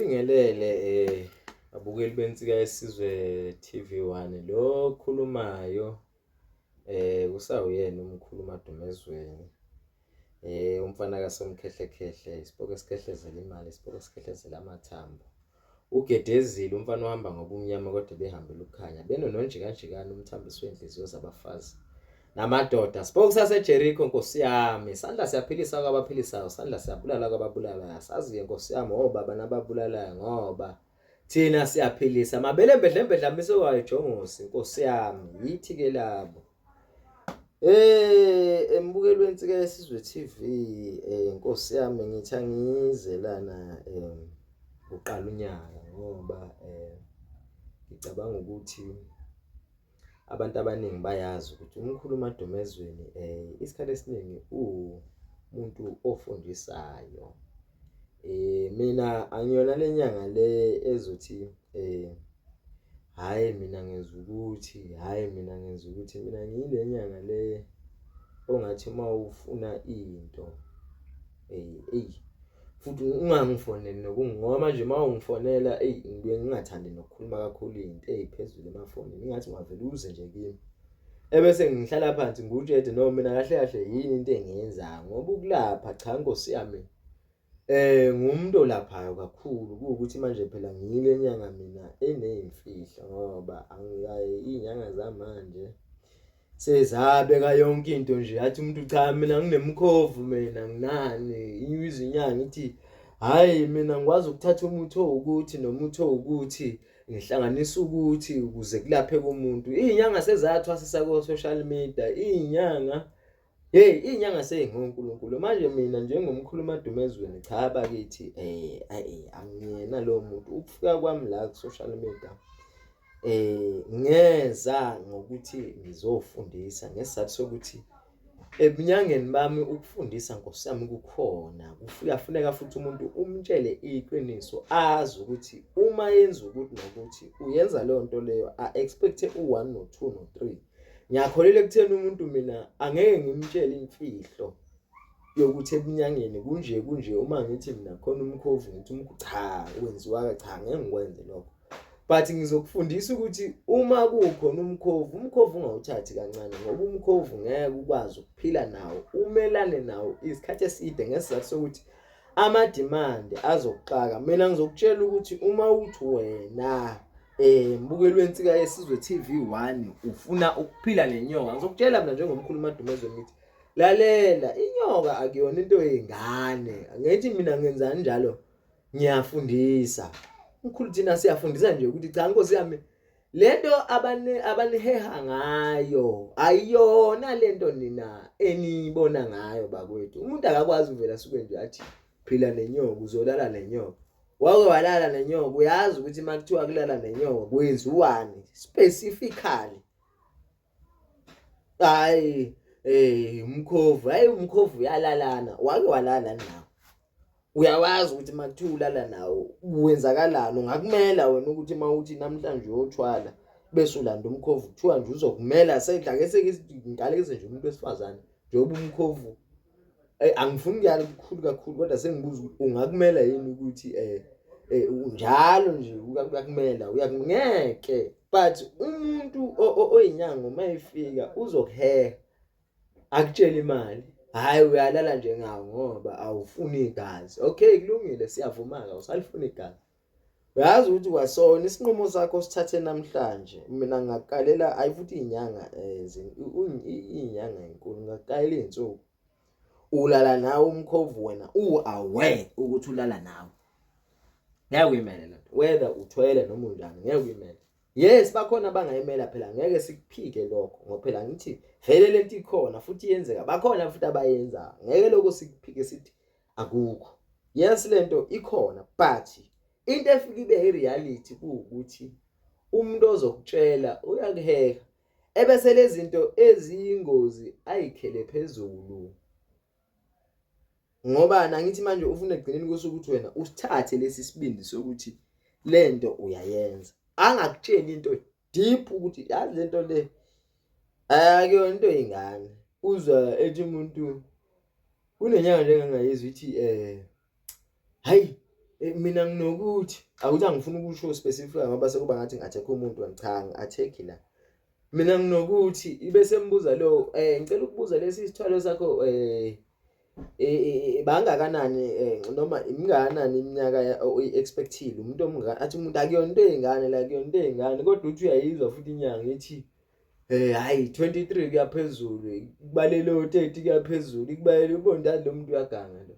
Nginibingelele abukeli beNsika Yesizwe TV1 lo okhulumayo kusawuyena umkhulu uMadumezweni umfana kaSomkhehlekhehle isipoko esikhehlezela imali isipoko esikhehlezela amathambo ugedezile umfana ohamba ngobumnyama kodwa behambela ukukhanya benononjikanjikani umthambisi wenhliziyo zabafazi namadoda sipoko saseJericho nkosi yami sandla siyaphilisa kwabaphilisayo sandla siyabulala kwababulalayo sazi-ke nkosi yami obaba nababulalayo ngoba thina siyaphilisa mabele mbedlembedla amise wayo jongosi nkosi yami yithi ke labo embukelweni Nsika Yesizwe TV nkosi yami ngithi angize lana uqala unyaka ngoba ngicabanga ukuthi abantu abaningi bayazi ukuthi umkhulu uMadumezweni isikhathi esiningi uwumuntu ofundisayo. Mina angiyona le nyanga le ezothi hhayi mina ngenza ukuthi, hhayi mina ngenza ukuthi, mina ngiyile nyanga le ongathi uma ufuna into eyi futhi ungangifoneli ngoba manje uma ungifonela eyi ngibuye ngingathandi nokukhuluma kakhulu iy'nto ey'phezulu emafonini ingathi ungavele uze nje kimi. Ebese ngihlala phansi ngikutshele no mina kahle kahle yini into engiyenzayo ngoba ukulapha cha nkosi yami ngumuntu olaphayo kakhulu kuwukuthi manje phela ngiyile nyanga mina eney'mfihlo ngoba angikaye iy'nyanga zamanje sezabeka yonke into nje athi umuntu cha mina nginemkhovu mina nginani inyuza inyanga ithi hhayi mina ngikwazi ukuthatha umuthi owukuthi nomuthi owukuthi ngihlanganisa ukuthi ukuze kulapheke umuntu iy'nyanga sezathwasisa ko-social media iy'nyanga Hey inyanga seyingonkulunkulu manje mina njengomkhulu uMadumezweni cha bakithi ayi angiyena lowo muntu ukufika kwami la ku social media ngeza ngokuthi ngizofundisa ngesizathu sokuthi ebunyangeni bami ukufundisa nkosi yami kukhona kuyafuneka futhi umuntu umtshele iqiniso azi ukuthi uma yenza ukuthi nokuthi uyenza leyo nto leyo a expect u1 no2 no3. Ngiyakholelwa ekutheni umuntu mina angeke ngimtshele imfihlo yokuthi ebunyangeni kunje kunje uma ngithi mina khona umkhovu ngithi umkhovu cha wenziwa cha ngeke ngikwenze lokho but ngizokufundisa ukuthi uma kukhona umkhovu umkhovu ungawuthathi kancane ngoba umkhovu ngeke ukwazi ukuphila nawo umelane nawo isikhathi eside ngesizathu sokuthi ama-demand azokuxaka mina ngizokutshela ukuthi uma uthi wena mbukeli weNsika Yesizwe TV 1 ufuna ukuphila nenyoka ngizokutshela mina njengomkhulu uMadumezwe ngithi lalela inyoka akuyona into yengane angithi mina ngenzani njalo ngiyafundisa mkhulu thina siyafundisa nje ukuthi cha nkosi yami lento abane abaniheha ngayo ayiyona lento nina eniyibona ngayo bakwethu umuntu akakwazi uvela suke nje athi phila nenyoka uzolala nenyoka wake walala nenyoka uyazi ukuthi uma kuthiwa kulala nenyoka kwenziwani specifically hayi umkhovu hayi umkhovu uyalalana wake walala nawo uyawazi ukuthi uma kuthiwa ulala nawo wenzakalani ungakumela wena ukuthi uma uthi namhlanje uyothwala bese ulanda umkhovu kuthiwa nje uzokumela sedla ke sengikalekise nje umuntu wesifazane njengoba umkhovu angifuni kuyala kukhulu kakhulu kodwa sengibuza ukuthi ungakumela yini ukuthi njalo nje uyakumela uyakungeke but umuntu oyinyanga uma efika uzokuheha akutshela imali hhayi uyalala nje ngawo ngoba awufuni igazi okay kulungile siyavuma-ke awusalifuni igazi uyazi ukuthi kwasona isinqumo sakho sithathe namhlanje mina ngakukalela ayi futhi iy'nyanga iy'nyanga inkulu ngakukalela iy'nsuku ulala nawe umkhovu wena u-aware ukuthi ulala nawe ngeke uyimele lento whether uthwele noma unjani ngeke uyimele yes bakhona abangayimela phela ngeke sikuphike lokho ngoba phela ngithi vele lento ikhona futhi iyenzeka bakhona futhi abayenza ngeke lokho sikuphike sithi akukho yes lento ikhona but into efike ibe i-reality kuwukuthi umuntu ozokutshela uyakuheka ebese lezinto eziyingozi ayikhele phezulu ngoba nangithi manje ufuna ekugcineni kosuku ukuthi wena usithathe lesi sibindi sokuthi lento uyayenza angakutsheli into deep ukuthi yazi lento le akuyona into yengane uzwa ethi umuntu kunenyanga nje engangayizwa ithi hayi Eh, mina nginokuthi akuthi angifuni ukusho specific ngoba sekuba ngathi ngi-attack umuntu cha ngi-attack la mina nginokuthi ibe sembuza lo eh ngicela ukubuza lesi sithwalo sakho eh, eh, eh, eh bangakanani noma imngakanani iminyaka oyi-expectile umuntu omngaka athi umuntu akuyona into eyingane la kuyona into eyingane kodwa uthi uyayizwa futhi inyanga ithi eh hayi 23 kuyaphezulu kubalele u30 kuyaphezulu ikubalele ubondani lo muntu uyaganga lo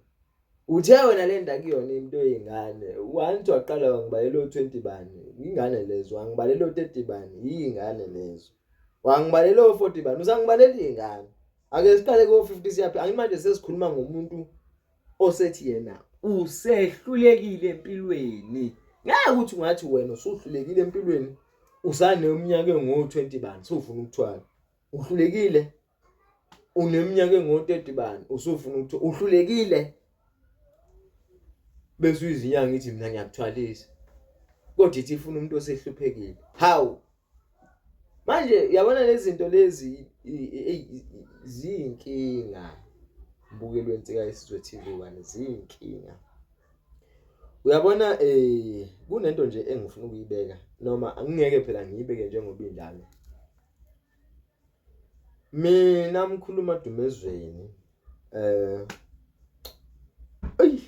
Uthe wena le nto akuyona into yey'ngane once waqala wangibalela o-20 bani ingane lezo wangibalela o-30 bani yiy'ngane lezo wangibalela o-40 bani usangibalela iy'ngane ake siqale ko-50 siyaphi angimanje sesikhuluma ngomuntu osethi yena usehlulekile empilweni ngeke ukuthi ungathi wena usuhlulekile empilweni usaneminyaka engu-20 bani sewufuna ukuthwala uhlulekile uneminyaka engo-30 bani usufuna ukuthi uhlulekile bese uyizinyanga ithi mina ngiyakuthwalisa kodwa ithi ifuna umuntu osehluphekile hawu manje yabona lezi zinto lezi ziyinkinga mbukeli wensika yesizwe TV 1 ziyinkinga uyabona eh kunento nje engifuna ukuyibeka noma angingeke phela ngiyibeke njengoba injalo Mina mkhulu Madumezweni eh eyi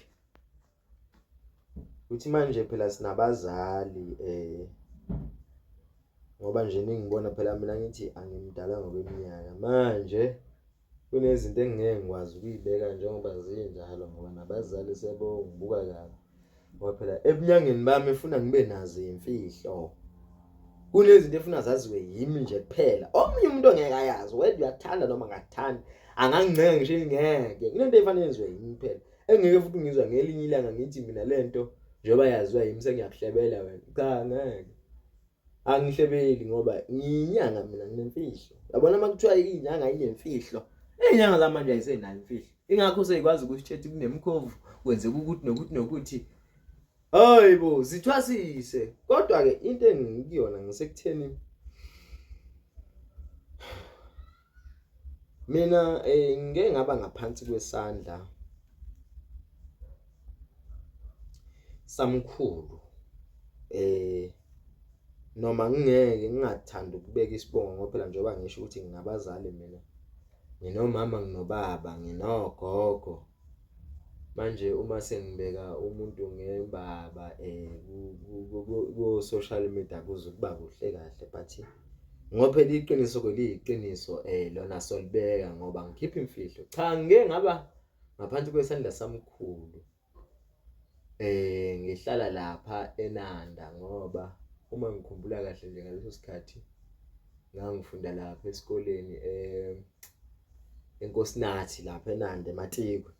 uthi manje phela sinabazali eh ngoba nje ningibona phela mina ngithi angimdala ngokweminyaka manje kunezinto engingeke ngikwazi ukuyibeka njengoba zinjalo ngoba nabazali sebongibuka kabi ngoba phela ebunyangeni bami efuna ngibe nazo imfihlo kunezinto efuna zaziwe yimi nje kuphela omunye umuntu ongeke ayazi whether uyathanda noma ngakuthandi angangincenga ngisho ngeke kunento efanele yenziwe yimi kuphela engeke futhi ngizwa ngelinye ilanga ngithi mina lento njengoba yaziwa yimi sengiyakuhlebela wena cha ngeke Angihlebeli ngoba ngiyinyanga mina nginemfihlo. Yabona uma kuthiwa inyanga inemfihlo, izinyanga zamanje ayisenayo imfihlo. Ingakho seyikwazi ukusitshela ukuthi kunemkhovu, kwenzeka ukuthi nokuthi nokuthi. Hayi bo, zithwasise. Kodwa-ke into engikuyona ngisekutheni mina eh ngike ngaba ngaphansi kwesandla samkhulu eh noma ngingeke ngingathanda ukubeka isibongo ngoba phela njengoba ngisho ukuthi nginabazali mina nginomama nginobaba nginogogo manje uma sengibeka umuntu ngebaba eh ku social media kuze kuba kuhle kahle but ngoba phela iqiniso kweliyiqiniso eh lona solibeka ngoba ngikhipha imfihlo cha ngike ngaba ngaphansi kwesandla samkhulu eh ngihlala lapha eNanda ngoba uma ngikhumbula kahle nje ngaleso sikhathi ngangifunda lapha esikoleni eh eNkosinathi lapha eNanda eMatikwe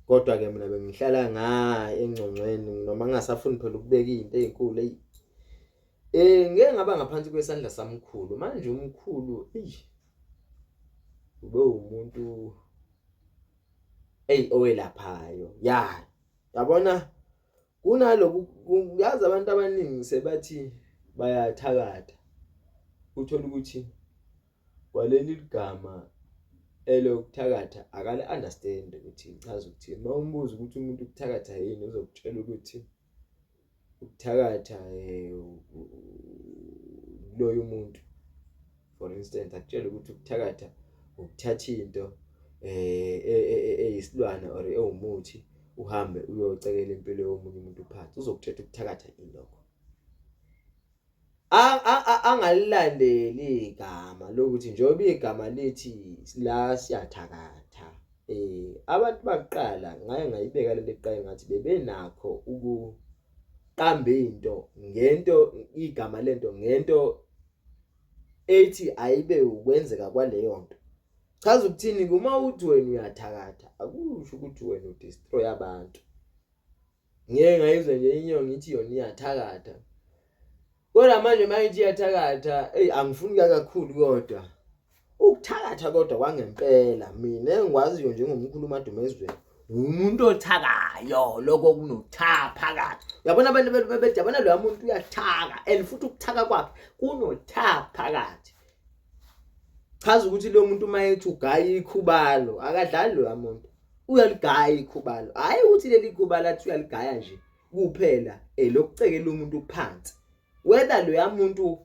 kodwa ke mina bengihlala nga engcongcweni noma ngingasafuni phela ukubeka izinto ezinkulu eyi eh ngeke ngaba ngaphansi kwesandla samkhulu manje umkhulu eyi ube umuntu eyi owelaphayo ya yabona kunaloku yazi abantu abaningi sebathi bayathakatha uthola ukuthi kwaleli ligama elokuthakatha akali understand ukuthi ichaza ukuthini uma umbuza ukuthi umuntu ukuthakatha yini uzokutshela ukuthi ukuthakatha eh, loyo umuntu for instance akutshela ukuthi ukuthakatha ukuthatha into eh, e, e, e, eyisilwane or ewumuthi uhambe uyocekela impilo yomunye umuntu phansi uzokutshela ukuthakatha ilokho angalilandeli igama lokuthi njengoba igama lithi la siyathakatha eh abantu bakuqala ngaye ngayibeka lento eqale ngathi bebenakho ukuqamba into ngento igama lento ngento ethi ayibe ukwenzeka kwaleyo nto chaza ukuthini uma uthi wena uyathakatha akusho ukuthi wena udestroy abantu Ngeke ngayizwa nje inyongo ithi yona iyathakatha. Kodwa manje uma ithi iyathakatha, eyi angifuni kuya kakhulu kodwa. Ukuthakatha kodwa kwangempela mina engikwaziyo njengomkhulu uMadumezweni umuntu othakayo lokho kunotha phakathi. Uyabona abantu bethi yabona loya muntu uyathaka and futhi ukuthaka kwakhe kunotha phakathi. Chaza ukuthi lo muntu uma ethi ugaya ikhubalo akadlali loya muntu. Uyaligaya ikhubalo. Hhayi ukuthi leli khubalo athi uyaligaya nje. kuphela elokucekela umuntu phansi whether loya muntu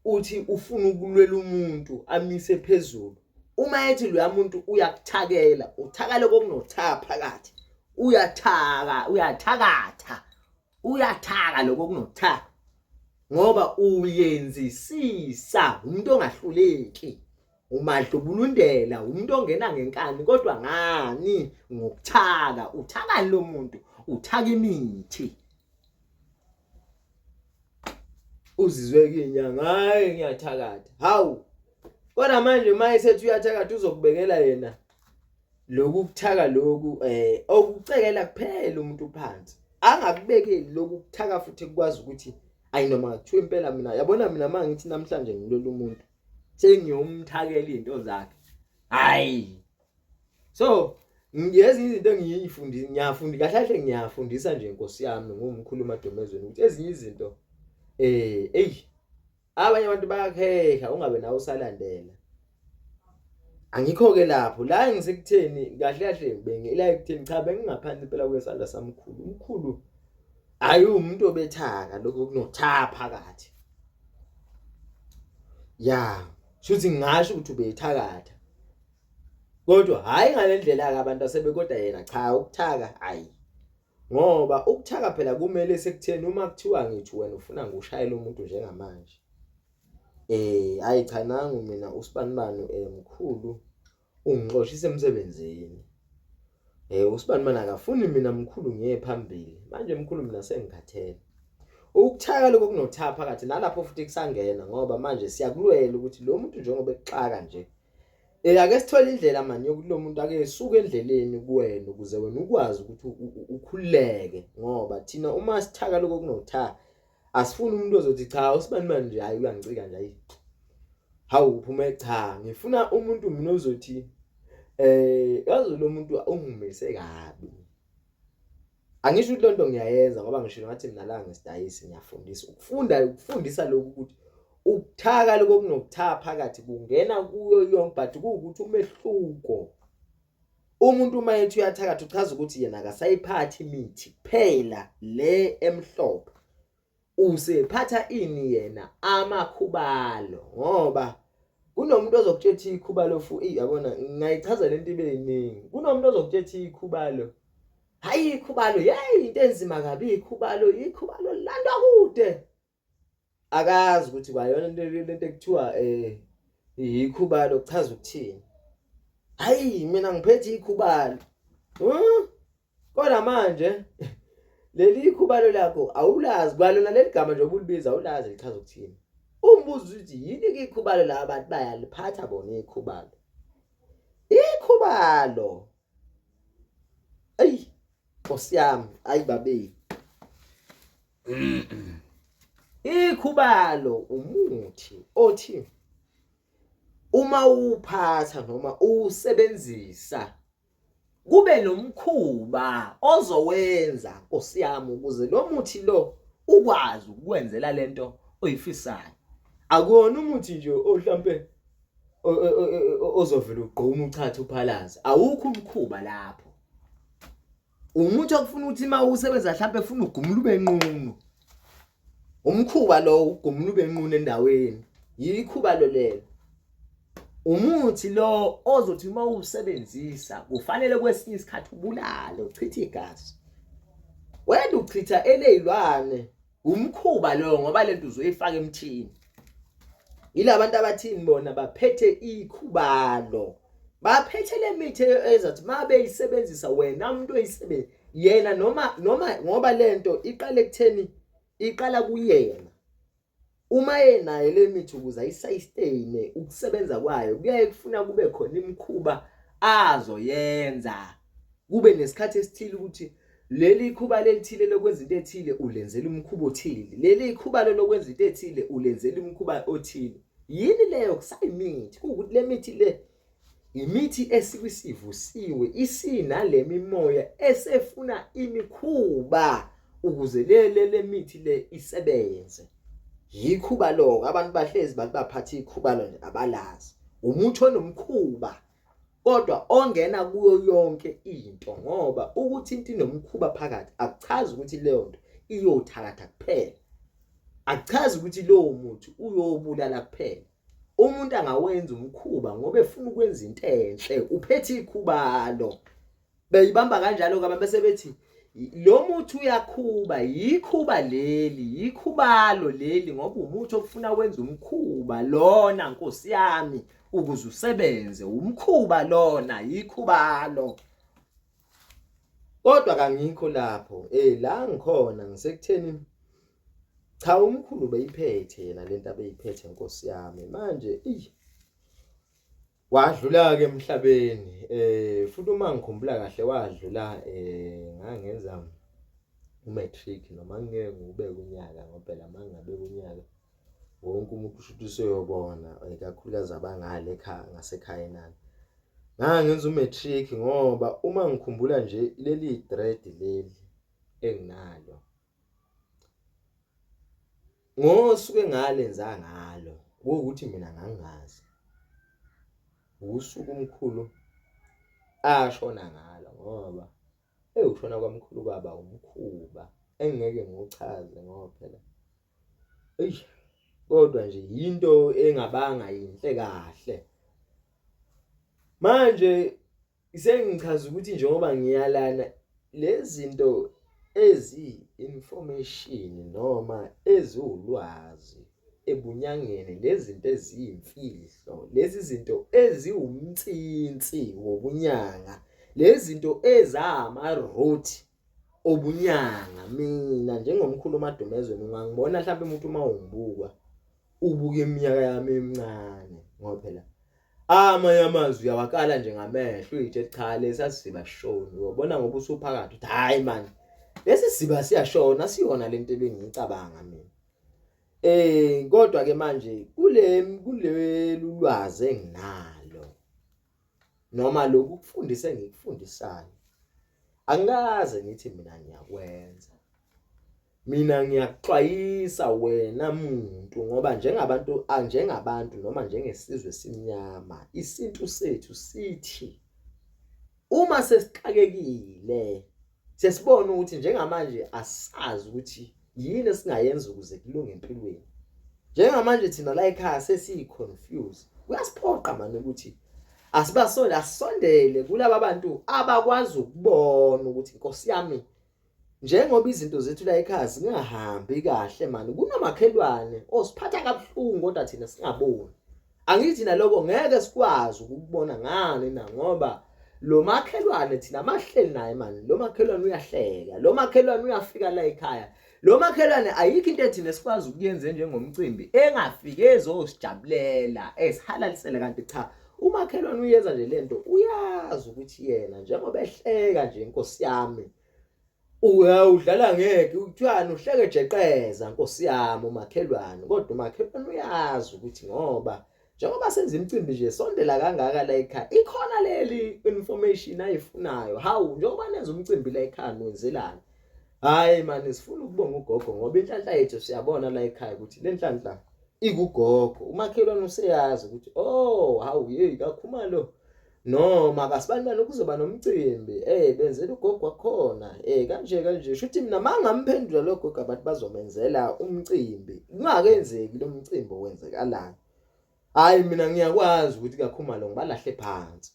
uthi ufuna ukulwela umuntu amise phezulu uma ethi loya muntu uyakuthakela uthakale kokunotha phakathi uyathaka uyathakatha uyathaka lokho kunotha ngoba uyenzisisa umuntu ongahluleki umadlubulundela umuntu ongena ngenkani kodwa ngani ngokuthaka uthakani lo muntu uthaka imithi uzizwe kinyanga hayi ngiyathakatha hawu kodwa manje uma esethi uyathakatha uzokubekela yena lokhu kuthaka lokhu eh okucekela kuphela umuntu phansi angakubekeli lokhu kuthaka futhi kukwazi ukuthi ayi noma kuthiwa impela mina yabona mina uma ngithi namhlanje ngilwela umuntu sengiyomthakela izinto zakhe hayi so ngezinye izinto engiyifundisa ngiyafunda kahle kahle ngiyafundisa nje inkosi yami ngumkhulu madomezweni ukuthi ezinye izinto eh ey abanye abantu bayakuheha ungabe nawe usalandela angikho ke lapho la ngisekutheni kahle kahle bengila ekutheni cha bengingaphansi impela kwesandla samkhulu umkhulu hayi umuntu obethaka lokho kunotha phakathi ya shuthi ngingasho ukuthi ubethakatha kodwa hayi ngalendlela ke abantu asebekodwa yena cha ukuthaka hayi ngoba ukuthaka phela kumele sekutheni uma kuthiwa ngithi wena ufuna ngushayela umuntu njengamanje eh hayi cha nangu mina usibanibani eh mkhulu ungixoshisa emsebenzini eh usibanibani akafuni mina mkhulu ngiye phambili manje mkhulu mina sengikhathele ukuthaka lokho kunotha phakathi nalapho futhi kusangena ngoba manje siyakulwela ukuthi lo muntu njengoba exaka nje Eh ake sithole indlela manje yokuthi lo muntu ake esuke endleleni kuwena ukuze wena ukwazi ukuthi ukhululeke ngoba thina uma sithaka lokho kunotha asifuni umuntu ozothi cha usibani manje nje hayi uyangicika nje ayi hawu uphume cha ngifuna umuntu mina ozothi eh yazi lo muntu ungimise kabi Angisho ukuthi lonto ngiyayenza ngoba ngishilo ngathi mina la ngisidayisi ngiyafundisa. Ukufunda ukufundisa lokhu ukuthi ukuthaka lokho kunokuthaka phakathi kungena kuyo yonke but kuwukuthi umehluko umuntu uma ethi uyathakatha uchaza ukuthi yena akasayiphathi imithi kuphela le emhlophe usephatha ini yena amakhubalo ngoba kunomuntu ozokutshela ikhubalo fu eyi yabona ngingayichaza lento ibe yiningi kunomuntu ozokutshela ikhubalo hayi ikhubalo yeyi into enzima kabi ikhubalo ikhubalo landwa kude akazi ukuthi kwayona into lento ekuthiwa eh ikhubalo kuchaza ukuthini hayi mina ngiphethe ikhubalo huh? Kodwa manje leli ikhubalo lakho awulazi kwalona leli gama nje obulibiza awulazi lichaza ukuthini. Umbuzo uthi yini ke ikhubalo la abantu bayaliphatha bona ikhubalo. Ikhubalo. Ey Nkosi yami ayi babe. Ikhubalo umuthi othi uma uwuphatha noma uwusebenzisa kube nomkhuba ozowenza nkosi yami ukuze lo muthi lo ukwazi ukukwenzela lento oyifisayo akuwona umuthi nje ohlampe ozovela ugquma uchatha uphalaze awukho umkhuba lapho umuthi okufuna ukuthi uma usebenza mhlampe ufuna ugumula ube nqunu umkhuba lo ugumula ube nqunu endaweni yikhuba lo lelo umuthi lo ozothi uma uwusebenzisa kufanele kwesinye isikhathi ubulale uchithe igazi wena uchitha eleyilwane umkhuba lo ngoba lento uzoyifaka emthini yilabantu abathini bona baphethe ikhubalo baphethe le mithi ezathi uma beyisebenzisa wena umuntu oyisebenzisa yena noma noma ngoba lento iqala ekutheni iqala kuyena uma yenayo le mithi ukuze ayisayisteyine ukusebenza kwayo kuyaye kufuna kube khona imikhuba azoyenza kube nesikhathi esithile ukuthi leli khuba lelithile lokwenza into ethile ulenzela umkhuba othile leli khuba lokwenza into ethile ulenzela umkhuba othile yini leyo kusayimithi kuwukuthi le mithi le imithi esikwisivusiwe isinale mimoya esefuna imikhuba ukuze le le le mithi le isebenze yikhuba lokho abantu bahlezi bathi baphatha ikhubalo nje abalazi umuthi onomkhuba. Kodwa ongena kuyo yonke into ngoba ukuthi into inomkhuba phakathi akuchazi ukuthi leyo nto iyothakatha kuphela. Akuchazi ukuthi lowo muthi uyobulala kuphela. Umuntu angawenza umkhuba ngoba efuna ukwenza into enhle, uphethe ikhubalo. Beyibamba kanjalo ke abantu bese bethi lo muthi uyakhuba, yikhuba leli, yikhubalo leli ngoba umuthi ofuna wenza umkhuba lona nkosi yami ukuze usebenze, umkhuba lona, yikhubalo. Kodwa kangikho lapho, eh la ngikhona ngisekutheni cha umkhulu beyiphethe yena lento abeyiphethe nkosi yami manje eyi Wadlula-ke emhlabeni eh futhi uma ngikhumbula kahle wadlula eh ngangenza umatric noma ngeke ngiwubeke unyaka ngoba phela uma ngingabeka unyaka wonke umuntu usho ukuthi useyobona ikakhulukazi abangale ekhaya ngasekhaya nani. Ngangenza umatric ngoba uma ngikhumbula nje leli dread leli enginalo Ngosuku engalenza ngalo kuwukuthi mina ngangingazi. Usuku umkhulu ashona ngalo ngoba eyi ukushona kwamkhulu kwaba umkhuba engingeke ngiwuchaze ngoba phela eyi kodwa nje yinto engabanga yinhle kahle. Manje Sengichaza ukuthi njengoba ngiyalana lezi zinto ezi-information noma eziwulwazi ebunyangeni lezi zinto eziyimfihlo lezi zinto eziwumnsinsi wobunyanga lezi zinto ezama-root obunyanga mina njengomkhulu uMadumezweni ungangibona mhlawumbe umuntu uma ungibuka ubuka iminyaka yami emincane ngoba phela amanye amazwi uyawakala nje ngamehlo uyithe cha lesa siziba shoni uyobona ngoba usuphakathi uthi hayi man lesi siziba siyashona siyona lento ebengiyicabanga mina eh kodwa ke manje kule kulelu lwazi enginalo noma lokhu kufundisa engikufundisayo angikaze ngithi mina ngiyakwenza Mina ngiyakuxwayisa wena muntu ngoba njengabantu njengabantu noma njengesizwe esimnyama isintu sethu sithi uma sesixakekile sesibona ukuthi njengamanje asazi ukuthi yini esingayenza ukuze kulunge empilweni njengamanje thina la ekhaya sesiyi-confuse kuyasiphoqa mani ukuthi asibasole asisondele kulaba bantu abakwazi ukubona ukuthi nkosi yami Njengoba izinto zethu la ekhaya zingahambi kahle mani kunomakhelwane osiphatha kabuhlungu kodwa thina singaboni. Angithi naloko ngeke sikwazi ukukubona ngani na ngoba lo makhelwane thina mahleli naye mani lo makhelwane uyahleka lo makhelwane uyafika la ekhaya lo makhelwane ayikho into ethina esikwazi ukuyenza njengomcimbi engafike ezosijabulela esihalalisele kanti cha umakhelwane uyenza nje lento uyazi ukuthi yena njengoba ehleka nje inkosi yami udlala ngeke kuthiwani uhleke jeqeza nkosi yami umakhelwane kodwa umakhelwane uyazi ukuthi ngoba njengoba senza imicimbi nje sondela kangaka la ekhaya ikhona leli information ayifunayo hawu njengoba nenza umcimbi la ekhaya nwenzelani hayi mani sifuna ukubonga ugogo ngoba inhlanhla yethu siyabona la ekhaya ukuthi le nhlanhla ikugogo umakhelwane useyazi ukuthi oh hawu hey kakhumalo noma kasibanibani kuzoba nomcimbi eh benzela ugogo wakhona eh kanje kanje shuthi mina mangamphendula lo gogo abantu bazomenzela umcimbi kungakenzeki lo mcimbi owenzekalayo hayi mina ngiyakwazi ukuthi kakhumalo ngibalahle phansi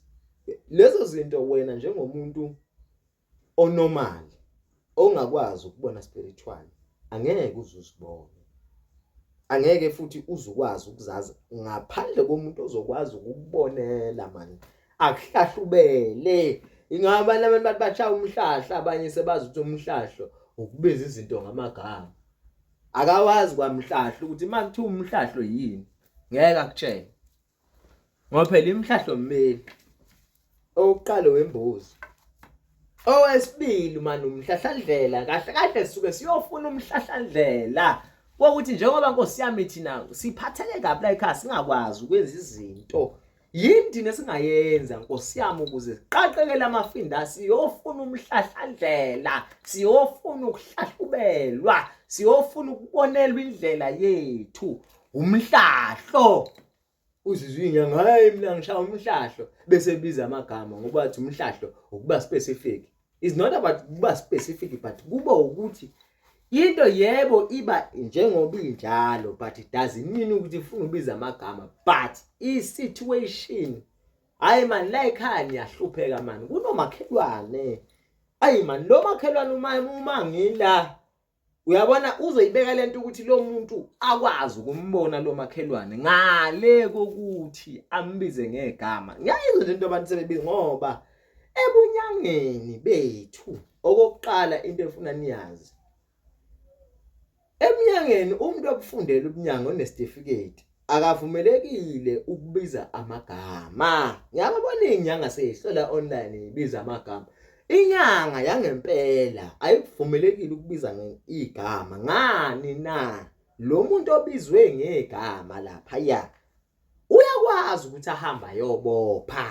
lezo zinto wena njengomuntu onormal ongakwazi ukubona spiritual angeke uze uzibone angeke futhi uzukwazi ukuzazi ngaphandle komuntu ozokwazi ukukubonela mani akuhlahlubele ingaba abantu bathi bashaya umhlahla abanye sebazi ukuthi umhlahlo ukubiza izinto ngamagama akawazi kwamhlahlo ukuthi uma kuthiwa umhlahlo yini ngeke akutshele Ngoba phela imihlahlo mibili. Owokuqala wembuzi. Owesibili mani umhlahlandlela kahle kahle sisuke siyofuna umhlahlandlela wokuthi njengoba Nkosi yami thina siphatheke kabi la ekhaya singakwazi ukwenza izinto yini thina esingayenza Nkosi yami ukuze siqaqekele amafinda siyofuna umhlahlandlela siyofuna ukuhlahlubelwa siyofuna ukubonelwa indlela yethu umhlahlo. Uzizwa inyanga, hayi mina ngishaya umhlahlo bese biza amagama ngoba athi umhlahlo ukuba specific. It's not about kuba specific but kuba ukuthi into yebo iba njengoba injalo but it doesn't mean ukuthi ufuna ubiza amagama but i-situation hayi man la ekhaya niyahlupheka man kunomakhelwane ayi man lo makhelwane uma ngila uyabona uzoyibeka lento ukuthi lo muntu akwazi ukumbona lo makhelwane ngale kokuthi ambize ngegama ngiyayizwa nje into abantu sebebiza ngoba ebunyangeni bethu okokuqala into efuna niyazi emnyangeni umuntu okufundela ubunyanga onesitifiketi akavumelekile ukubiza amagama ngiyababona izinyanga seyihlola online ibiza amagama inyanga yangempela ayikuvumelekile ukubiza igama ngani na lo muntu obizwe ngegama lapha ya uyakwazi ukuthi ahamba ayobopha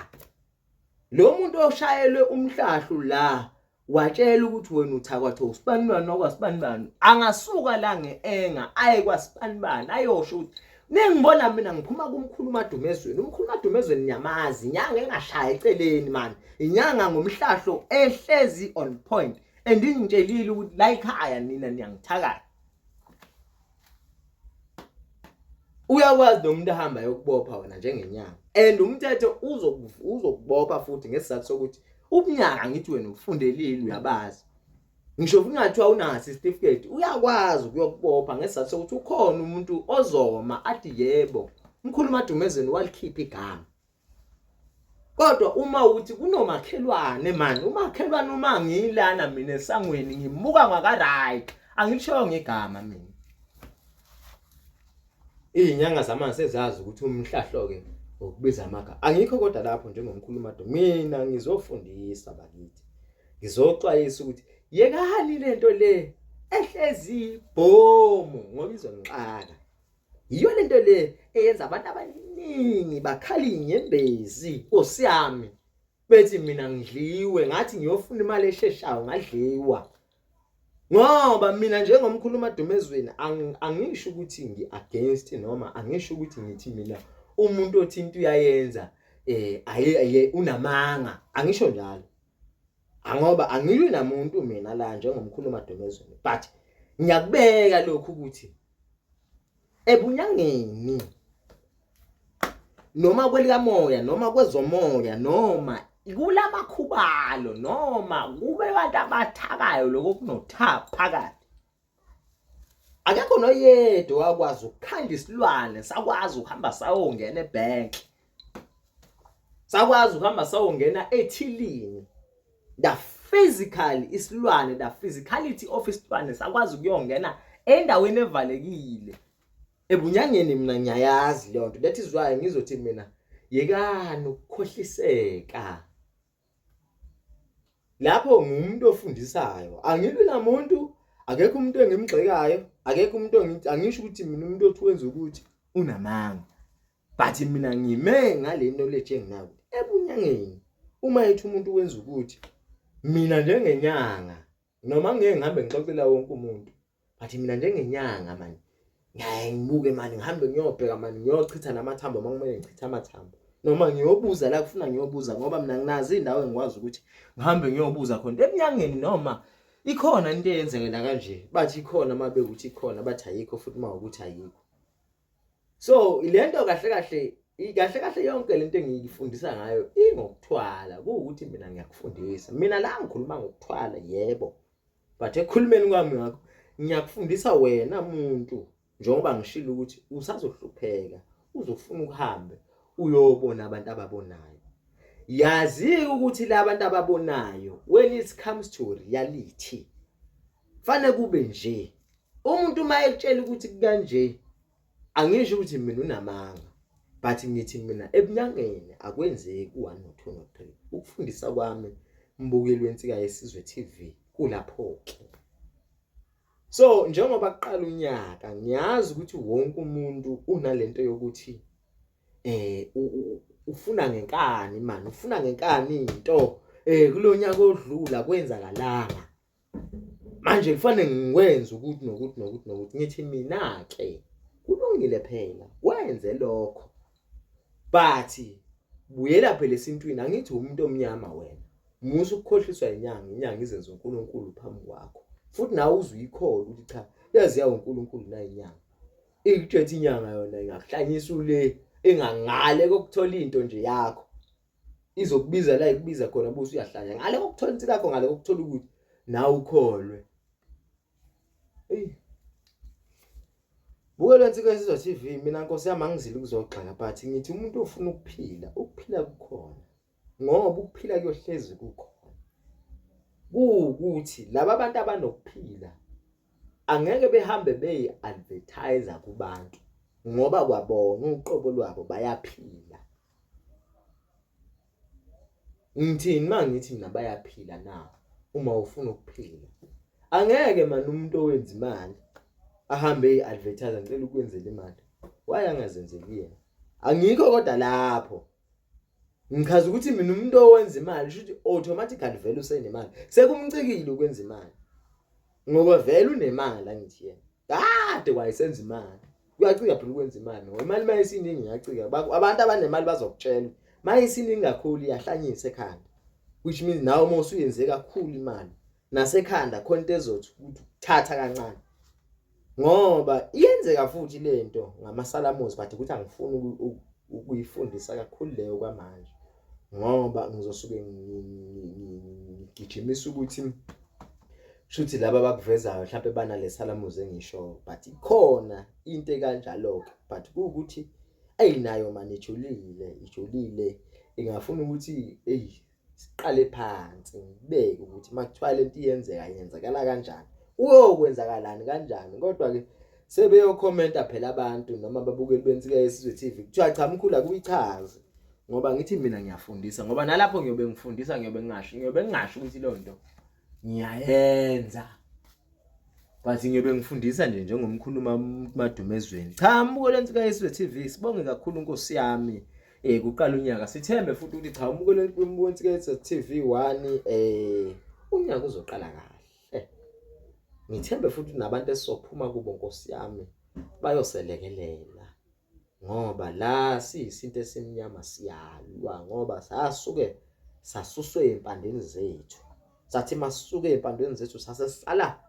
lo muntu oshayelwe umhlahlu la watshela ukuthi wena uthakatha usibanibani wakwasibanibani angasuka la nge-enga aye kwasibanibani ayosho ukuthi ningibona mina ngiphuma kumkhulu umadumezweni umkhulu umadumezweni ngiyamazi inyanga engashaya eceleni mani inyanga ngomhlahlo ehlezi on point and ingitshelile ukuthi la ekhaya nina niyangithakatha uyakwazi nomuntu ahamba ayokubopha wena njengenyanga and umthetho uzokubopha futhi ngesizathu sokuthi ubunyanga ngithi wena ufundelile uyabazi ngisho kungathiwa unaso isitifiketi uyakwazi ukuyokubopha ngesizathu sokuthi ukhona umuntu ozoma athi yebo umkhulu madumezweni walikhipha igama Kodwa uma uthi kunomakhelwane mani umakhelwane uma ngilana mina esangweni ngimuka ngaka right angilishongo igama mina Izinyanga zamanje sezazi ukuthi umhlahlo ke ukubiza amagama angikho kodwa lapho njengomkhulu mado mina ngizofundisa bakithi ngizoxwayisa ukuthi yekani lento le ehlezi bhomu ngoba izongixaka Yiyo lento le eyenza abantu abaningi bakhala inyembezi Nkosi yami bethi mina ngidliwe ngathi ngiyofuna imali esheshayo ngadliwa ngoba mina njengomkhulu uMadumezweni angisho ukuthi ngi-against noma angisho ukuthi ngithi mina umuntu othi into uyayenza eh aye unamanga angisho njalo angoba angilwi namuntu mina la njengomkhulu uMadumezweni but ngiyakubeka lokhu ukuthi ebunyangeni noma kwelikamoya noma kwezomoya noma kulamakhubalo noma kube abantu abathakayo lokho kunotha phakathi akekho noyedwa wakwazi ukukhanda isilwane sakwazi ukuhamba sayongena ebank sakwazi ukuhamba sayongena ethilini the physical isilwane the physicality of isilwane sakwazi ukuyongena endaweni evalekile ebunyangeni mina ngiyayazi leyo nto that is why ngizothi mina yekani ukukhohliseka lapho ngumuntu ofundisayo angilwi namuntu akekho umuntu engimgxekayo akekho umuntu angisho ukuthi mina umuntu othi wenza ukuthi unamanga but mina ngime ngale knowledge enginayo ebunyangeni uma ethi umuntu wenza ukuthi mina njengenyanga noma ngeke ngihambe ngixoxela wonke umuntu but mina njengenyanga mani ngiyaye ngibuke mani ngihambe ngiyobheka mani ngiyochitha namathambo uma kumele ngichithe amathambo noma ngiyobuza la kufuna ngiyobuza ngoba mina nginazo iy'ndawo engikwazi ukuthi ngihambe ngiyobuza khona ebunyangeni noma ikhona into eyenzekela kanje bathi ikhona uma bekuthi ikhona bathi ayikho futhi uma ukuthi ayikho so lento kahle kahle kahle kahle yonke lento engiyifundisa ngayo ingokuthwala kuwukuthi mina ngiyakufundisa mina la ngikhuluma ngokuthwala yebo but ekukhulumeni kwami ngakho ngiyakufundisa wena muntu njengoba ngishilo ukuthi usazohlupheka uzofuna ukuhambe uyobona abantu ababonayo yazi ukuthi labantu ababonayo when it comes to reality fanele kube nje umuntu uma ekutshela ukuthi kanje angisho ukuthi mina unamanga but ngithi mina ebunyangeni akwenzeki u-1 no-2 no-3 ukufundisa kwami mbukeli wensika yesizwe TV kulapho-ke so njengoba kuqala unyaka ngiyazi ukuthi wonke umuntu unalento yokuthi eh ufuna ngenkani mani ufuna ngenkani into eh kulonyaka odlula kwenzakalanga manje kufanele ngikwenze ukuthi nokuthi nokuthi nokuthi ngithi mina ke kulungile phela kwenze lokho But buyela phela esintwini angithi umuntu omnyama wena. Musa ukukhohliswa inyanga, inyanga izenze uNkulunkulu phambi kwakho. Futhi nawe uze uyikholwe ukuthi cha yazi yawo uNkulunkulu na inyanga. Ikuthethe inyanga yona ingakuhlanyisa ule engangale kokuthola into nje yakho. Izokubiza la ikubiza khona busu uyahlanya. Ngale kokuthola insila yakho ngale kokuthola ukuthi nawe ukholwe. Eyi. Bukela Nsika Yesizwe TV mina nkosi yami angizile ukuzogxeka but ngithi umuntu ofuna ukuphila ukuphila kukhona ngoba ukuphila kuyohlezi kukhona kuwukuthi laba bantu abanokuphila angeke behambe beyi-advertise kubantu ngoba kwabona uqobo lwabo bayaphila Ngithini uma ngithi mina bayaphila na uma ufuna ukuphila? Angeke mani umuntu owenza imali ahambe eyi-advertise ngicela ukwenzela imali. Why angazenzeli yena? Angikho kodwa lapho. Ngichaza ukuthi mina umuntu owenza imali shuthi automatically vele usenemali. Sekumcikile ukwenza imali. Ngoba vele unemali angithi yena. Kade wayesenza imali. Kuyacika phela ukwenza imali ngoba imali uma isiningi iyacika. Abantu abanemali bazokutshela uma isiningi kakhulu iyahlanyisa ekhanda. Which means nawe uma usuyenze kakhulu imali nasekhanda khona into ezothi ukuthi thatha kancane. Ngoba iyenzeka futhi lento ngamasalamuzi but ukuthi angifuni ukuyifundisa kakhulu leyo kwamanje. Ngoba ngizosuke ngigijimisa ukuthi shuthi laba abakuvezayo mhlawumbe banale salamuzi engisho but ikhona into ekanjalo-ke but kuwukuthi eyi nayo mani ijulile ijulile ingafuna ukuthi eyi siqale phansi ngibeke ukuthi uma kuthiwa le nto iyenzeka yenzakala kanjani uyokwenzakalani kanjani kodwa-ke sebeyokhomenta phela abantu noma ababukeli beNsika Yesizwe TV kuthiwa cha mkhulu akuyichaze ngoba ngithi mina ngiyafundisa ngoba nalapho ngiyobe ngifundisa ngiyobe ngingasho ngiyobe ngingasho ukuthi leyo nto ngiyayenza but ngiyobe ngifundisa nje njengomkhulu Madumezweni cha mbukelo Nsika Yesizwe TV sibonge kakhulu Nkosi yami eh kuqala unyaka sithembe futhi ukuthi cha umbukelo Nsika Yesizwe TV 1 eh unyaka uzoqala kahle ngithembe futhi nabantu esizophuma kubo Nkosi yami bayoselekelela ngoba la siyisintu esimnyama siyalwa ngoba sasuke sasuswe ey'mpandeni zethu sathi masisuke ey'mpandeni zethu sase sala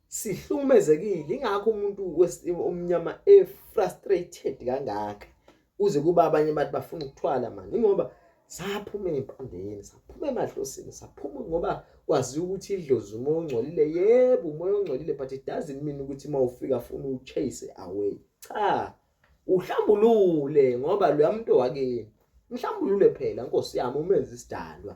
sihlukumezekile ingakho umuntu omnyama e-frustrated kangaka kuze kuba abanye bathi bafuna ukuthwala mani ingoba saphuma ey'mpandeni saphuma emadlosini saphuma ngoba kwaziwa ukuthi idlozi umoya ongcolile yebo umoya ongcolile but it doesn't mean ukuthi uma ufika funa uwu-chase away cha uhlambulule ngoba loya muntu wakini mhlambulule phela nkosi yami umenze isidalwa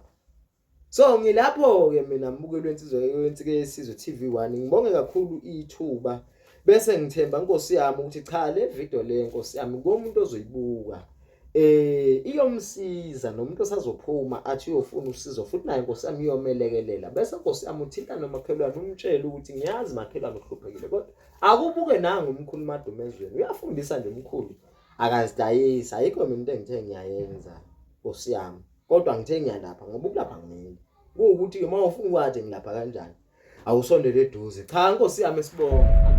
so ngilapho ke mina mbukeli wensizwa wensike yesizwe TV1 ngibonge kakhulu ithuba bese ngithemba nkosi yami ukuthi cha le video le nkosi yami komuntu ozoyibuka eh iyomsiza nomuntu osazophuma athi uyofuna usizo futhi naye nkosi yami iyomelekelela bese nkosi yami uthinta nomakhelwane umtshele ukuthi ngiyazi makhelwane uhluphekile kodwa Akubuke nangu umkhulu Madumezweni uyafundisa nje umkhulu akazidayisi ayikho mina into engithe ngiyayenza nkosi yami kodwa ngithe ngiyalapha ngoba ukulapha ngimile kuwukuthi uma ufuna ukwazi ngilapha kanjani awusondele eduze cha nkosi yami sibonge.